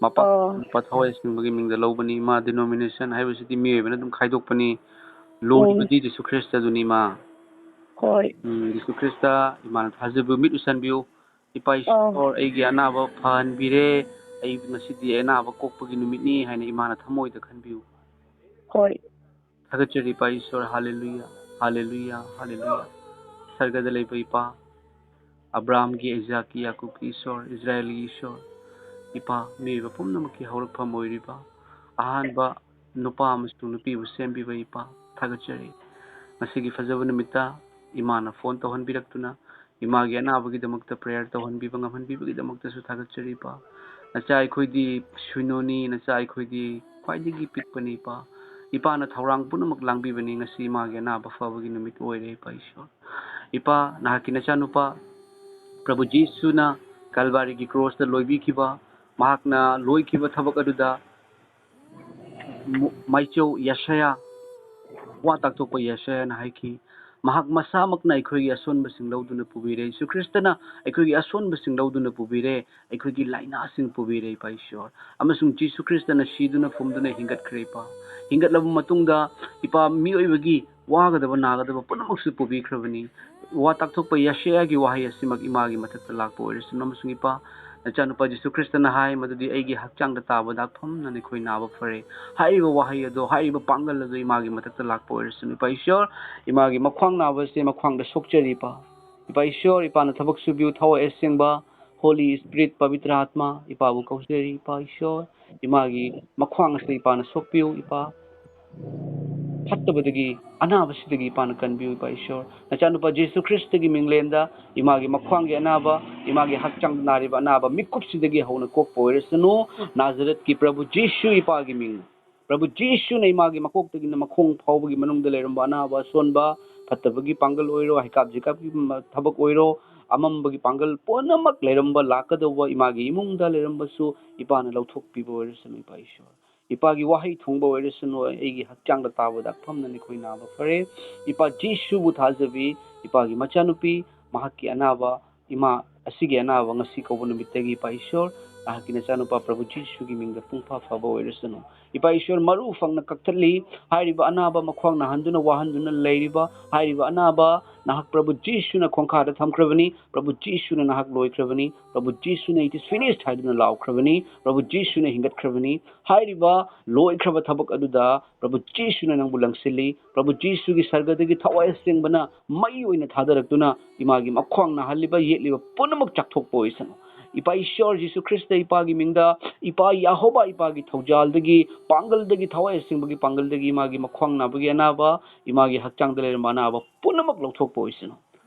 ꯃꯄꯥ, ꯑꯣ꯫ ꯃꯄꯥ ꯊꯋꯥꯏ ꯑꯁꯦꯡꯕꯒꯤ ꯃꯤꯡꯗ ꯂꯧꯕꯅꯤ꯫ ꯏꯃꯥ, denomination ꯍꯥꯏꯕꯁꯤꯗꯤ ꯃꯤꯑꯣꯏꯕꯅ ꯑꯗꯨꯝ ꯈꯥꯏꯗꯣꯛꯄꯅꯤ꯫ ꯎꯝ꯫ ꯂꯣꯏꯕꯗꯤ ꯖꯤꯁꯨ ꯈ꯭ꯔꯤꯁꯇꯗꯨꯅꯤ, ꯏꯃꯥ꯫ ꯍꯣꯏ꯫ ꯎꯝ, ꯖꯤꯁꯨ ꯈ꯭ꯔꯤꯁꯇ, ꯏꯃꯥꯅ ꯊꯥꯖꯕ ꯃꯤꯠ ꯎꯁꯟꯕꯤꯌꯨ꯫ ꯏꯄꯥ ꯑꯥ꯫ ꯏꯁꯣꯔ, ꯑꯩꯒꯤ ꯑꯅꯥꯕ ꯐꯍꯟꯕꯤꯔꯦ꯫ ꯑꯩ ꯉꯁꯤꯗꯤ ꯑꯅꯥꯕ ꯀꯣꯛꯄꯒꯤ ꯅꯨꯃꯤꯠꯅꯤ ꯍꯥꯏꯅ ꯏꯃꯥꯅ ꯊꯃꯣꯏꯗ ꯈꯟꯕꯤꯌꯨ꯫ ꯍꯣꯏ꯫ ꯊꯥꯒꯠꯆꯔꯤ, ꯏꯄꯥ ꯏꯁꯣꯔ, ꯍꯥꯂꯦꯂꯨꯌꯥ, ꯍꯥꯂꯦꯂꯨꯌꯥ, ꯍꯥꯂꯦꯂꯨꯌꯥ꯫ ꯁꯔꯒꯗ ꯂꯩꯕ ꯏꯄꯥ, ꯑꯕ꯭ꯔꯥꯝꯒꯤ, ꯑꯩꯖꯥꯛꯀꯤ, ꯌꯥꯀꯨꯕꯀꯤ ꯏꯁꯣꯔ, ꯏꯁꯔꯥꯌꯦꯜꯒꯤ ꯏꯁꯣꯔ, ꯏꯄꯥ, ꯃꯤꯑꯣꯏꯕ ꯄꯨꯝꯅꯃꯛꯀꯤ ꯍꯧꯔꯛꯐꯝ ꯑꯣꯏꯔꯤꯕ, ꯑꯍꯥꯟꯕ ꯅꯨꯄꯥ ꯑꯃꯁꯨꯡ ꯅꯨꯄꯤꯕꯨ ꯁꯦꯝꯕꯤꯕ ꯏꯄꯥ, ꯊꯥꯒꯠꯆꯔꯤ꯫ ꯉꯁꯤꯒꯤ ꯐꯖꯕ ꯅꯨꯃꯤꯠꯇ ꯏꯃꯥꯅ ꯐꯣꯟ ꯇꯧꯍꯟꯕꯤꯔꯛꯇꯨꯅ, ꯏꯃꯥꯒꯤ ꯑꯅꯥꯕꯒꯤꯗꯃꯛꯇ ꯄ꯭ꯔꯦꯌꯔ ꯇꯧꯍꯟꯕꯤꯕ ꯉꯝꯍꯟꯕꯤꯕꯒꯤꯗꯃꯛꯇꯁꯨ ꯊꯥꯒꯠꯆꯔꯤ, ꯏꯄꯥ꯫ ꯅꯆꯥ ꯑꯩꯈꯣꯏꯗꯤ ꯁꯨꯏꯅꯣꯅꯤ, ꯅꯆꯥ ꯑꯩꯈꯣꯏꯗꯤ ꯈ꯭ꯋꯥꯏꯗꯒꯤ ꯄꯤꯛꯄꯅꯤ, ꯏꯄꯥ꯫ ꯏꯄꯥꯅ ꯊꯧꯔꯥꯡ ꯄꯨꯝꯅꯃꯛ ꯂꯥꯡꯕꯤꯕꯅꯤ꯫ ꯉꯁꯤ ꯏꯃꯥꯒꯤ ꯑꯅꯥꯕ ꯐꯕꯒꯤ ꯅꯨꯃꯤꯠ ꯑꯣꯏꯔꯦ, ꯏꯄꯥ ꯏꯁꯣꯔ꯫ ꯏꯄꯥ, ꯅꯍꯥꯛꯀꯤ ꯅꯆꯥꯅꯨꯄꯥ ꯄ꯭ꯔꯚꯨ ꯖꯤꯁꯨꯅ ꯀꯜꯚꯥꯔꯤꯒꯤ ꯀ꯭ꯔꯣꯁꯇ ꯂꯣꯏꯕꯤꯈꯤꯕ, ꯃꯍꯥꯛꯅ ꯂꯣꯏꯈꯤꯕ ꯊꯕꯛ ꯑꯗꯨꯗ ꯃ-, ꯃꯥꯏꯆꯧ ꯌꯦꯁꯥꯌꯥ, ꯋꯥ ꯇꯥꯛꯊꯣꯛꯄ ꯌꯦꯁꯥꯌꯥꯅ ꯍꯥꯏꯈꯤ, "ꯃꯍꯥꯛ ꯃꯁꯥꯃꯛꯅ ꯑꯩꯈꯣꯏꯒꯤ ꯑꯁꯣꯟꯕꯁꯤꯡ ꯂꯧꯗꯨꯅ ꯄꯨꯕꯤꯔꯦ꯫" ꯖꯤꯁꯨ ꯈ꯭ꯔꯤꯁꯇꯅ ꯑꯩꯈꯣꯏꯒꯤ ꯑꯁꯣꯟꯕꯁꯤꯡ ꯂꯧꯗꯨꯅ ꯄꯨꯕꯤꯔꯦ, ꯑꯩꯈꯣꯏꯒꯤ ꯂꯥꯏꯅꯥꯁꯤꯡ ꯄꯨꯕꯤꯔꯦ, ꯏꯄꯥ ꯏꯁꯣꯔ꯫ ꯑꯃꯁꯨꯡ ꯖꯤꯁꯨ ꯈ꯭ꯔꯤꯁꯇꯅ ꯁꯤꯗꯨꯅ ꯐꯨꯝꯗꯨꯅ ꯍꯤꯡꯒꯠꯈ꯭ꯔꯦ, ꯏꯄꯥ꯫ ꯍꯤꯡꯒꯠꯂꯕ ꯃꯇꯨꯡꯗ, ꯏꯄꯥ, ꯃꯤꯑꯣꯏꯕꯒꯤ ꯋꯥꯒꯗꯕ ꯅꯥꯒꯗꯕ ꯄꯨꯝꯅꯃꯛꯁꯨ ꯄꯨꯕꯤꯈ꯭ꯔꯕꯅꯤ꯫ ꯋꯥ ꯇꯥꯛꯊꯣꯛꯄ ꯌꯦꯁꯥꯌꯥꯒꯤ ꯋꯥꯍꯩ ꯑꯁꯤꯃꯛ ꯏꯃꯥꯒꯤ ꯃꯊꯛꯇ ꯂꯥꯛꯄ ꯑꯣꯏꯔꯁꯅꯨ꯫ ꯑꯃꯁꯨꯡ ꯏꯄꯥ, ꯅꯆꯥꯅꯨꯄꯥ ꯖꯤꯁꯨ ꯈ꯭ꯔꯤꯁꯇꯅ ꯍꯥꯏ, "ꯃꯗꯨꯗꯤ ꯑꯩꯒꯤ ꯍꯛꯆꯥꯡꯗ ꯇꯥꯕ ꯗꯥꯛꯐꯝꯅ ꯅꯈꯣꯏ ꯅꯥꯕ ꯐꯔꯦ"꯫ ꯍꯥꯏꯔꯤꯕ ꯋꯥꯍꯩ ꯑꯗꯣ, ꯍꯥꯏꯔꯤꯕ ꯄꯥꯡꯒꯜ ꯑꯗꯣ ꯏꯃꯥꯒꯤ ꯃꯊꯛꯇ ꯂꯥꯛꯄ ꯑꯣꯏꯔꯁꯅꯨ꯫ ꯏꯄꯥ ꯏꯁꯣꯔ, ꯏꯃꯥꯒꯤ ꯃꯈ꯭ꯋꯥꯡ ꯅꯥꯕꯁꯦ ꯃꯈ꯭ꯋꯥꯡꯗ ꯁꯣꯛꯆꯔꯤꯕ, ꯏꯄꯥ ꯏꯁꯣꯔ, ꯏꯄꯥꯅ ꯊꯕꯛ ꯁꯨꯕꯤꯌꯨ, ꯊꯋꯥꯏ ꯑꯁꯦꯡꯕ, Holy Spirit, ꯄꯕꯤꯇ꯭ꯔ ꯑꯥꯠꯃꯥ, ꯏꯄꯥꯕꯨ ꯀꯧꯖꯔꯤ꯫ ꯏꯄꯥ ꯏꯁꯣꯔ, ꯏꯃꯥꯒꯤ ꯃꯈ꯭ꯋꯥꯡ ꯑꯁꯤ ꯏꯄꯥꯅ ꯁꯣꯛꯄꯤꯌꯨ, ꯏꯄꯥ꯫ ꯐꯠꯇꯕꯗꯒꯤ, ꯑꯅꯥꯕꯁꯤꯗꯒꯤ ꯏꯄꯥꯅ ꯀꯟꯕꯤꯌꯨ, ꯏꯄꯥ ꯏꯁꯣꯔ꯫ ꯅꯆꯥꯅꯨꯄꯥ ꯖꯤꯁꯨ ꯈ꯭ꯔꯤꯁꯇꯒꯤ ꯃꯤꯡꯂꯦꯟꯗ ꯏꯃꯥꯒꯤ ꯃꯈ꯭ꯋꯥꯡꯒꯤ ꯑꯅꯥꯕ, ꯏꯃꯥꯒꯤ ꯍꯛꯆꯥꯡꯗ ꯅꯥꯔꯤꯕ ꯑꯅꯥꯕ ꯃꯤꯀꯨꯞꯁꯤꯗꯒꯤ ꯍꯧꯅ ꯀꯣꯛꯄ ꯑꯣꯏꯔꯁꯅꯨ꯫ ꯅꯥꯖꯔꯦꯠꯀꯤ ꯄ꯭ꯔꯚꯨ ꯖꯤꯁꯨ ꯏꯄꯥꯒꯤ ꯃꯤꯡ꯫ ꯄ꯭ꯔꯚꯨ ꯖꯤꯁꯨꯅ ꯏꯃꯥꯒꯤ ꯃꯀꯣꯛꯇꯒꯤꯅ ꯃꯈꯣꯡ ꯐꯥꯎꯕꯒꯤ ꯃꯅꯨꯡꯗ ꯂꯩꯔꯝꯕ ꯑꯅꯥꯕ ꯑꯁꯣꯟꯕ, ꯐꯠꯇꯕꯒꯤ ꯄꯥꯡꯒꯜ ꯑꯣꯏꯔꯣ, ꯍꯩꯀꯥꯞ ꯖꯤꯀꯥꯞꯀꯤ ꯃ-, ꯊꯕꯛ ꯑꯣꯏꯔꯣ, ꯑꯃꯝꯕꯒꯤ ꯄꯥꯡꯒꯜ ꯄꯨꯝꯅꯃꯛ ꯂꯩꯔꯝꯕ, ꯂꯥꯛꯀꯗꯧꯕ ꯏꯃꯥꯒꯤ ꯏꯃꯨꯡꯗ ꯂꯩꯔꯝꯕꯁꯨ ꯏꯄꯥꯅ ꯂꯧꯊꯣꯛꯄꯤꯕ ꯑꯣꯏꯔꯁꯅꯨ, ꯏꯄꯥ ꯏꯁꯣꯔ꯫ ꯏꯄꯥꯒꯤ ꯋꯥꯍꯩ ꯊꯨꯡꯕ ꯑꯣꯏꯔꯁꯅꯨ, ꯑꯩꯒꯤ ꯍꯛꯆꯥꯡꯗ ꯇꯥꯕ ꯗꯥꯛꯐꯝꯅ ꯅꯈꯣꯏ ꯅꯥꯕ ꯐꯔꯦ꯫ ꯏꯄꯥ ꯖꯤꯁꯨꯕꯨ ꯊꯥꯖꯕꯤ, ꯏꯄꯥꯒꯤ ꯃꯆꯥꯅꯨꯄꯤ, ꯃꯍꯥꯛꯀꯤ ꯑꯅꯥꯕ, ꯏꯃꯥ ꯑꯁꯤꯒꯤ ꯑꯅꯥꯕ ꯉꯁꯤ ꯀꯧꯕ ꯅꯨꯃꯤꯠꯇꯒꯤ, ꯏꯄꯥ ꯏꯁꯣꯔ, ꯅꯍꯥꯛꯀꯤ ꯅꯆꯥꯅꯨꯄꯥ ꯄ꯭ꯔꯚꯨ ꯖꯤꯁꯨꯒꯤ ꯃꯤꯡꯗ ꯄꯨꯡꯐꯥ ꯐꯕ ꯑꯣꯏꯔꯁꯅꯨ꯫ ꯏꯄꯥ ꯏꯁꯣꯔ, ꯃꯔꯨ ꯐꯪꯅ ꯀꯛꯊꯠꯂꯤ꯫ ꯍꯥꯏꯔꯤꯕ ꯑꯅꯥꯕ, ꯃꯈ꯭ꯋꯥꯡ ꯅꯥꯍꯟꯗꯨꯅ ꯋꯥꯍꯟꯗꯨꯅ ꯂꯩꯔꯤꯕ, ꯍꯥꯏꯔꯤꯕ ꯑꯅꯥꯕ ꯅꯍꯥꯛ ꯄ꯭ꯔꯚꯨ ꯖꯤꯁꯨꯅ ꯈꯣꯡꯈꯥꯗ ꯊꯝꯈ꯭ꯔꯕꯅꯤ꯫ ꯄ꯭ꯔꯚꯨ ꯖꯤꯁꯨꯅ ꯅꯍꯥꯛ ꯂꯣꯏꯈ꯭ꯔꯕꯅꯤ꯫ ꯄ꯭ꯔꯚꯨ ꯖꯤꯁꯨꯅ "It is finished" ꯍꯥꯏꯗꯨꯅ ꯂꯥꯎꯈ꯭ꯔꯕꯅꯤ꯫ ꯄ꯭ꯔꯚꯨ ꯖꯤꯁꯨꯅ ꯍꯤꯡꯒꯠꯈ꯭ꯔꯕꯅꯤ꯫ ꯍꯥꯏꯔꯤꯕ ꯂꯣꯏꯈ꯭ꯔꯕ ꯊꯕꯛ ꯑꯗꯨꯗ ꯄ꯭ꯔꯚꯨ ꯖꯤꯁꯨꯅ ꯅꯪꯕꯨ ꯂꯪꯁꯤꯜꯂꯤ꯫ ꯄ꯭ꯔꯚꯨ ꯖꯤꯁꯨꯒꯤ ꯁꯔꯒꯗꯒꯤ ꯊꯋꯥꯏ ꯑꯁꯦꯡꯕꯅ ꯃꯩ ꯑꯣꯏꯅ ꯊꯥꯗꯔꯛꯇꯨꯅ ꯏꯃꯥꯒꯤ ꯃꯈ꯭ꯋꯥꯡ ꯅꯥꯍꯜꯂꯤꯕ, ꯌꯦꯠꯂꯤꯕ ꯄꯨꯝꯅꯃꯛ ꯆꯥꯛꯊꯣꯛꯄ ꯑꯣꯏꯁꯅꯨ꯫ ꯏꯄꯥ ꯏꯁꯣꯔ ꯖꯤꯁꯨ ꯈ꯭ꯔꯤꯁꯇ ꯏꯄꯥꯒꯤ ꯃꯤꯡꯗ, ꯏꯄꯥ ꯌꯥꯍꯣꯕꯥ ꯏꯄꯥꯒꯤ ꯊꯧꯖꯥꯜꯗꯒꯤ, ꯄꯥꯡꯒꯜꯗꯒꯤ, ꯊꯋꯥꯏ ꯑꯁꯦꯡꯕꯒꯤ ꯄꯥꯡꯒꯜꯗꯒꯤ ꯏꯃꯥꯒꯤ ꯃꯈ꯭ꯋꯥꯡ ꯅꯥꯕꯒꯤ ꯑꯅꯥꯕ, ꯏꯃꯥꯒꯤ ꯍꯛꯆꯥꯡꯗ ꯂꯩꯔꯝꯕ ꯑꯅꯥꯕ ꯄꯨꯝꯅꯃꯛ ꯂꯧꯊꯣꯛꯄ ꯑꯣꯏꯁꯅꯨ꯫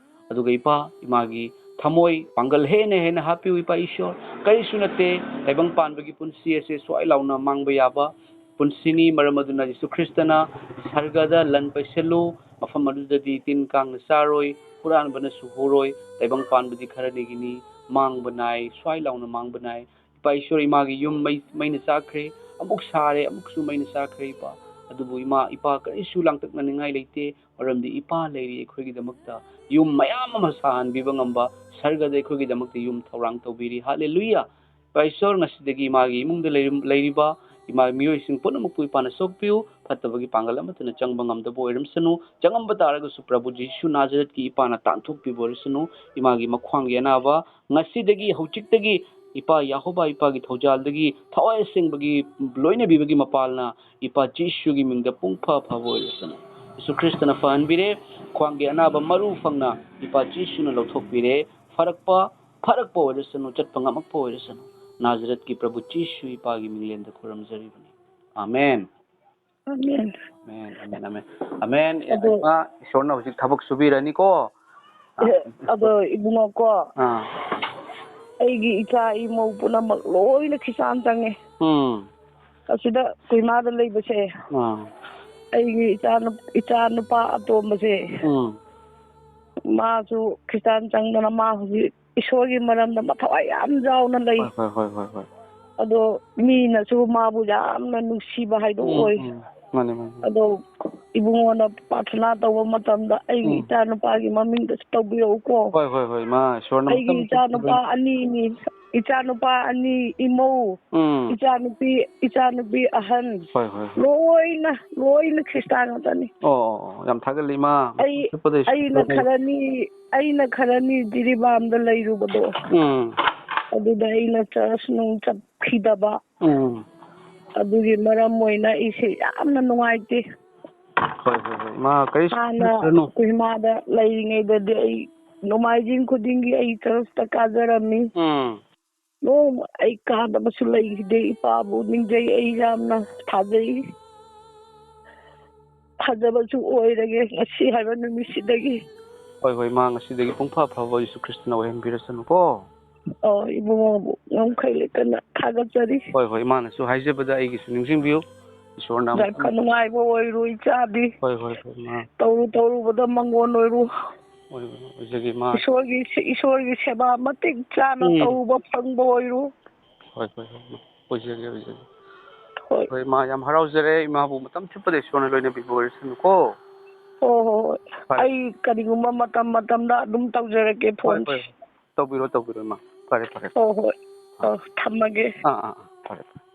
ꯑꯗꯨꯒ ꯏꯄꯥ, ꯏꯃꯥꯒꯤ ꯊꯃꯣꯏ ꯄꯥꯡꯒꯜ ꯍꯦꯟꯅ ꯍꯦꯟꯅ ꯍꯥꯞꯄꯤꯌꯨ, ꯏꯄꯥ ꯏꯁꯣꯔ꯫ ꯀꯔꯤꯁꯨ ꯅꯠꯇꯦ, ꯇꯥꯏꯕꯪ ꯄꯥꯟꯕꯒꯤ ꯄꯨꯟꯁꯤ ꯑꯁꯦ ꯁ꯭ꯋꯥꯏ ꯂꯥꯎꯅ ꯃꯥꯡꯕ ꯌꯥꯕ ꯄꯨꯟꯁꯤꯅꯤ꯫ ꯃꯔꯝ ꯑꯗꯨꯅ ꯖꯤꯁꯨ ꯈ꯭ꯔꯤꯁꯇꯅ ꯁꯔꯒꯗ ꯂꯟ ꯄꯩꯁꯜꯂꯨ, ꯃꯐꯝ ꯑꯗꯨꯗꯗꯤ ꯇꯤꯟ ꯀꯥꯡꯅ ꯆꯥꯔꯣꯏ, ꯍꯨꯔꯥꯟꯕꯅꯁꯨ ꯍꯨꯔꯣꯏ, ꯇꯥꯏꯕꯪ ꯄꯥꯟꯕꯗꯤ ꯈꯔꯅꯤꯒꯤꯅꯤ, ꯃꯥꯡꯕ ꯅꯥꯏ, ꯁ꯭ꯋꯥꯏ ꯂꯥꯎꯅ ꯃꯥꯡꯕ ꯅꯥꯏ꯫ ꯏꯄꯥ ꯏꯁꯣꯔ, ꯏꯃꯥꯒꯤ ꯌꯨꯝ ꯃꯩ, ꯃꯩꯅ ꯆꯥꯈ꯭ꯔꯦ, ꯑꯃꯨꯛ ꯁꯥꯔꯦ, ꯑꯃꯨꯛꯁꯨ ꯃꯩꯅ ꯆꯥꯈ꯭ꯔꯦ, ꯏꯄꯥ꯫ ꯑꯗꯨꯕꯨ ꯏꯃꯥ, ꯏꯄꯥ, ꯀꯔꯤꯁꯨ ꯂꯥꯡꯇꯛꯅꯅꯤꯡꯉꯥꯏ ꯂꯩꯇꯦ, ꯃꯔꯝꯗꯤ ꯏꯄꯥ ꯂꯩꯔꯤ ꯑꯩꯈꯣꯏꯒꯤꯗꯃꯛꯇ꯫ ꯌꯨꯝ ꯃꯌꯥꯝ ꯑꯃ ꯁꯥꯍꯟꯕꯤꯕ ꯉꯝꯕ ꯁꯔꯒꯗ ꯑꯩꯈꯣꯏꯒꯤꯗꯃꯛꯇ ꯌꯨꯝ ꯊꯧꯔꯥꯡ ꯇꯧꯕꯤꯔꯤ꯫ ꯍꯥꯂꯦꯂꯨꯌꯥ! ꯏꯄꯥ ꯏꯁꯣꯔ, ꯉꯁꯤꯗꯒꯤ ꯏꯃꯥꯒꯤ ꯏꯃꯨꯡꯗ ꯂꯩꯔꯝ-, ꯂꯩꯔꯤꯕ ꯏꯃꯥ ꯃꯤꯑꯣꯏꯁꯤꯡ ꯄꯨꯝꯅꯃꯛꯄꯨ ꯏꯄꯥꯅ ꯁꯣꯛꯄꯤꯌꯨ꯫ ꯐꯠꯇꯕꯒꯤ ꯄꯥꯡꯒꯜ ꯑꯃꯠꯇꯅ ꯆꯪꯕ ꯉꯝꯗꯕ ꯑꯣꯏꯔꯝꯁꯅꯨ꯫ ꯆꯪꯉꯝꯕ ꯇꯥꯔꯒꯁꯨ ꯄ꯭ꯔꯚꯨ ꯖꯤꯁꯨ ꯅꯥꯖꯔꯦꯠꯀꯤ ꯏꯄꯥꯅ ꯇꯥꯟꯊꯣꯛꯄꯤꯕ ꯑꯣꯏꯔꯁꯅꯨ꯫ ꯏꯃꯥꯒꯤ ꯃꯈ꯭ꯋꯥꯡꯒꯤ ꯑꯅꯥꯕ ꯉꯁꯤꯗꯒꯤ, ꯍꯧꯖꯤꯛꯇꯒꯤ ꯏꯄꯥ ꯌꯥꯍꯣꯕꯥ ꯏꯄꯥꯒꯤ ꯊꯧꯖꯥꯜꯗꯒꯤ ꯊꯋꯥꯏ ꯑꯁꯦꯡꯕꯒꯤ ꯂꯣꯏꯅꯕꯤꯕꯒꯤ ꯃꯄꯥꯜꯅ ꯏꯄꯥ ꯖꯤꯁꯨꯒꯤ ꯃꯤꯡꯗ ꯄꯨꯡꯐ ꯐꯕ ꯑꯣꯏꯔꯁꯅꯨ꯫ ꯌꯤꯁꯨ ꯈ꯭ꯔꯤꯁꯇꯅ ꯐꯍꯟꯕꯤꯔꯦ꯫ ꯈ꯭ꯋꯥꯡꯒꯤ ꯑꯅꯥꯕ ꯃꯔꯨ ꯐꯪꯅ ꯏꯄꯥ ꯖꯤꯁꯨꯅ ꯂꯧꯊꯣꯛꯄꯤꯔꯦ꯫ ꯐꯔꯛꯄ, ꯐꯔꯛꯄ ꯑꯣꯏꯔꯁꯅꯨ, ꯆꯠꯄ ꯉꯝꯃꯛꯄ ꯑꯣꯏꯔꯁꯅꯨ꯫ ꯅꯥꯖꯔꯦꯠꯀꯤ ꯄ꯭ꯔꯚꯨ ꯖꯤꯁꯨ ꯏꯄꯥꯒꯤ ꯃꯤꯡꯂꯦꯟꯗ ꯈꯨꯔꯨꯝꯖꯔꯤꯕꯅꯤ꯫ ꯑꯥꯃꯦꯟ꯫ ꯑꯥꯃꯦꯟ꯫ ꯑꯥꯃꯦꯟ, ꯑꯥꯃꯦꯟ, ꯑꯥꯃꯦꯟ꯫ ꯑꯥꯃꯦꯟ꯫ ꯑꯗꯣ ꯏꯃꯥ, ꯏꯁꯣꯔꯅ ꯍꯧꯖꯤꯛ ꯊꯕꯛ ꯁꯨꯕꯤꯔꯅꯤꯀꯣ꯫ ꯑꯥ꯫ ꯑꯦ, ꯑꯗꯣ ꯏꯕꯨꯡꯉꯣꯀꯣ, ꯑꯥ꯫ ꯑꯩꯒꯤ ꯏꯆꯥ ꯏꯃꯧ ꯄꯨꯝꯅꯃꯛ ꯂꯣꯏꯅ ꯈ꯭ꯔꯤꯁꯇꯥꯟ ꯆꯪꯉꯦ꯫ ꯎꯝ꯫ ꯑꯁꯤꯗ ꯀꯣꯍꯤꯃꯥꯗ ꯂꯩꯕꯁꯦ, ꯑꯥ꯫ ꯑꯩꯒꯤ ꯏꯆꯥ ꯅꯨ-, ꯏꯆꯥ ꯅꯨꯄꯥ ꯑꯇꯣꯝꯕꯁꯦ, ꯎꯝ꯫ ꯃꯥꯁꯨ ꯈ꯭ꯔꯤꯁꯇꯥꯟ ꯆꯪꯗꯅ ꯃꯥ ꯍꯧꯖꯤꯛ ꯏꯁꯣꯔꯒꯤ ꯃꯔꯝꯗ ꯃꯊꯋꯥꯏ ꯌꯥꯝ ꯌꯥꯎꯅ ꯂꯩ꯫ ꯍꯣꯏ, ꯍꯣꯏ, ꯍꯣꯏ, ꯍꯣꯏ, ꯍꯣꯏ꯫ ꯑꯗꯣ ꯃꯤꯅꯁꯨ ꯃꯥꯕꯨ ꯌꯥꯝꯅ ꯅꯨꯡꯁꯤꯕ ꯍꯥꯏꯗꯣ ꯎꯝ, ꯑꯣꯏ꯫ ꯎꯝ꯫ ꯃꯥꯅꯦ, ꯃꯥꯅꯦ, ꯃꯥꯅꯦ꯫ ꯑꯗꯣ ꯏꯕꯨꯡꯉꯣꯅ ꯄ꯭ꯔꯥꯊꯅꯥ ꯇꯧꯕ ꯃꯇꯝꯗ ꯑꯩꯒꯤ ꯎꯝ꯫ ꯏꯆꯥꯅꯨꯄꯥꯒꯤ ꯃꯃꯤꯡꯗꯁꯨ ꯇꯧꯕꯤꯔꯛꯎꯀꯣ꯫ ꯍꯣꯏ, ꯍꯣꯏ, ꯍꯣꯏ, ꯏꯃꯥ, ꯏꯁꯣꯔꯅ ꯑꯩꯒꯤ ꯃꯇꯝ ꯏꯆꯥꯅꯨꯄꯥ ꯆꯨꯞꯄꯗ ꯑꯅꯤꯅꯤ, ꯏꯆꯥꯅꯨꯄꯥ ꯑꯅꯤ, ꯏꯃꯧ, ꯎꯝ꯫ ꯏꯆꯥꯅꯨꯄꯤ, ꯏꯆꯥꯅꯨꯄꯤ ꯑꯍꯟ, ꯍꯣꯏ, ꯍꯣꯏ, ꯍꯣꯏ꯫ ꯂꯣꯏꯅ, ꯂꯣꯏꯅ ꯈ꯭ꯔꯤꯁꯇꯥꯟ ꯉꯥꯛꯇꯅꯤ꯫ ꯑꯣ, ꯑꯣ, ꯑꯣ, ꯌꯥꯝ ꯊꯥꯒꯠꯂꯤ, ꯏꯃꯥ꯫ ꯑꯩ, ꯃꯇꯝ ꯆꯨꯞꯄꯗ ꯑꯩꯅ ꯏꯁꯣꯔꯅ ꯈꯔꯅꯤ, ꯑꯩꯅ ꯈꯔꯅꯤ ꯖꯤꯔꯤꯕꯥꯝꯗ ꯂꯩꯔꯨꯕꯗꯣ, ꯎꯝ꯫ ꯑꯗꯨꯗ ꯑꯩꯅ ꯆꯔꯆ ꯅꯨꯡ ꯆꯠꯈꯤꯗꯕ, ꯎꯝ꯫ ꯑꯗꯨꯒꯤ ꯃꯔꯝ ꯑꯣꯏꯅ ꯑꯩꯁꯦ ꯌꯥꯝꯅ ꯅꯨꯡꯉꯥꯏꯇꯦ꯫ ꯍꯣꯏ, ꯍꯣꯏ, ꯍꯣꯏ꯫ ꯏꯃꯥ, ꯀꯔꯤꯁꯨ ꯍꯥꯟꯅ ꯈꯜꯂꯨꯅꯨ꯫ ꯀꯣꯍꯤꯃꯥꯗ ꯂꯩꯔꯤꯉꯩꯗꯗꯤ ꯑꯩ ꯅꯣꯡꯃꯥꯏꯖꯤꯡ ꯈꯨꯗꯤꯡꯒꯤ ꯑꯩ ꯆꯔꯆꯇ ꯀꯥꯖꯔꯝꯃꯤ꯫ ꯎꯝ꯫ ꯅꯣꯡꯃ ꯑꯩ ꯀꯥꯗꯕꯁꯨ ꯂꯩꯈꯤꯗꯦ꯫ ꯏꯄꯥꯕꯨ ꯅꯤꯡꯖꯩ, ꯑꯩ ꯌꯥꯝꯅ ꯊꯥꯖꯩ꯫ ꯐꯖꯕꯁꯨ ꯑꯣꯏꯔꯒꯦ ꯉꯁꯤ ꯍꯥꯏꯕ ꯅꯨꯃꯤꯠꯁꯤꯗꯒꯤ꯫ ꯍꯣꯏ, ꯍꯣꯏ, ꯏꯃꯥ, ꯉꯁꯤꯗꯒꯤ ꯄꯨꯡꯐ ꯐꯕ ꯖꯤꯁꯨ ꯈ꯭ꯔꯤꯁꯇꯅ ꯑꯣꯏꯍꯟꯕꯤꯔꯁꯅꯨꯀꯣ꯫ ꯑꯣ, ꯏꯕꯨꯡꯉꯣꯕꯨ ꯉꯝꯈꯩ ꯂꯩꯇꯅ ꯊꯥꯒꯠꯆꯔꯤ꯫ ꯍꯣꯏ, ꯍꯣꯏ, ꯏꯃꯥꯅꯁꯨ ꯍꯥꯏꯖꯕꯗ ꯑꯩꯒꯤꯁꯨ ꯅꯤꯡꯁꯤꯡꯕꯤꯌꯨ꯫ ꯏꯁꯣꯔꯅ ꯌꯥꯏꯐ ꯅꯨꯡꯉꯥꯏꯕ ꯑꯣꯏꯔꯨ ꯏꯆꯥꯗꯤ꯫ ꯍꯣꯏ, ꯍꯣꯏ, ꯍꯣꯏ, ꯏꯃꯥ꯫ ꯇꯧꯔꯨ ꯇꯧꯔꯨꯕꯗ ꯃꯪꯒꯣꯟ ꯑꯣꯏꯔꯨ꯫ ꯍꯣꯏ, ꯍꯣꯏ, ꯑꯣꯏꯖꯒꯦ, ꯏꯃꯥ꯫ ꯏꯁꯣꯔꯒꯤ, ꯏꯁꯣꯔꯒꯤ ꯁꯦꯕꯥ ꯃꯇꯤꯛ ꯆꯥꯅ ꯎꯝ꯫ ꯇꯧꯕ ꯐꯪꯕ ꯑꯣꯏꯔꯨ꯫ ꯍꯣꯏ, ꯍꯣꯏ, ꯍꯣꯏ, ꯏꯃꯥ꯫ ꯑꯣꯏꯖꯒꯦ, ꯑꯣꯏꯖꯒꯦ꯫ ꯍꯣꯏ꯫ ꯍꯣꯏ, ꯏꯃꯥ, ꯌꯥꯝ ꯍꯔꯥꯎꯖꯔꯦ꯫ ꯏꯃꯥꯕꯨ ꯃꯇꯝ ꯆꯨꯞꯄꯗ ꯏꯁꯣꯔꯅ ꯂꯣꯏꯅꯕꯤꯕ ꯑꯣꯏꯔꯁꯅꯨꯀꯣ꯫ ꯍꯣꯏ, ꯍꯣꯏ, ꯍꯣꯏ꯫ ꯐꯔꯦ꯫ ꯑꯩ ꯀꯔꯤꯒꯨꯝꯕ ꯃꯇꯝ ꯃꯇꯝꯗ ꯑꯗꯨꯝ ꯇꯧꯖꯔꯛꯀꯦ ꯍꯣꯏ, ꯐꯣꯟꯁꯦ꯫ ꯍꯣꯏ, ꯍꯣꯏ꯫ ꯇꯧꯕꯤꯔꯣ, ꯇꯧꯕꯤꯔꯣ, ꯏꯃꯥ꯫ ꯐꯔꯦ, ꯐꯔꯦ꯫ ꯍꯣꯏ, ꯍꯣꯏ꯫ ꯑꯥ꯫ ꯑ, ꯊꯝꯃꯒꯦ꯫ ꯑꯥ, ꯑꯥ, ꯑꯥ꯫ ꯐꯔꯦ, ꯐꯔꯦ꯫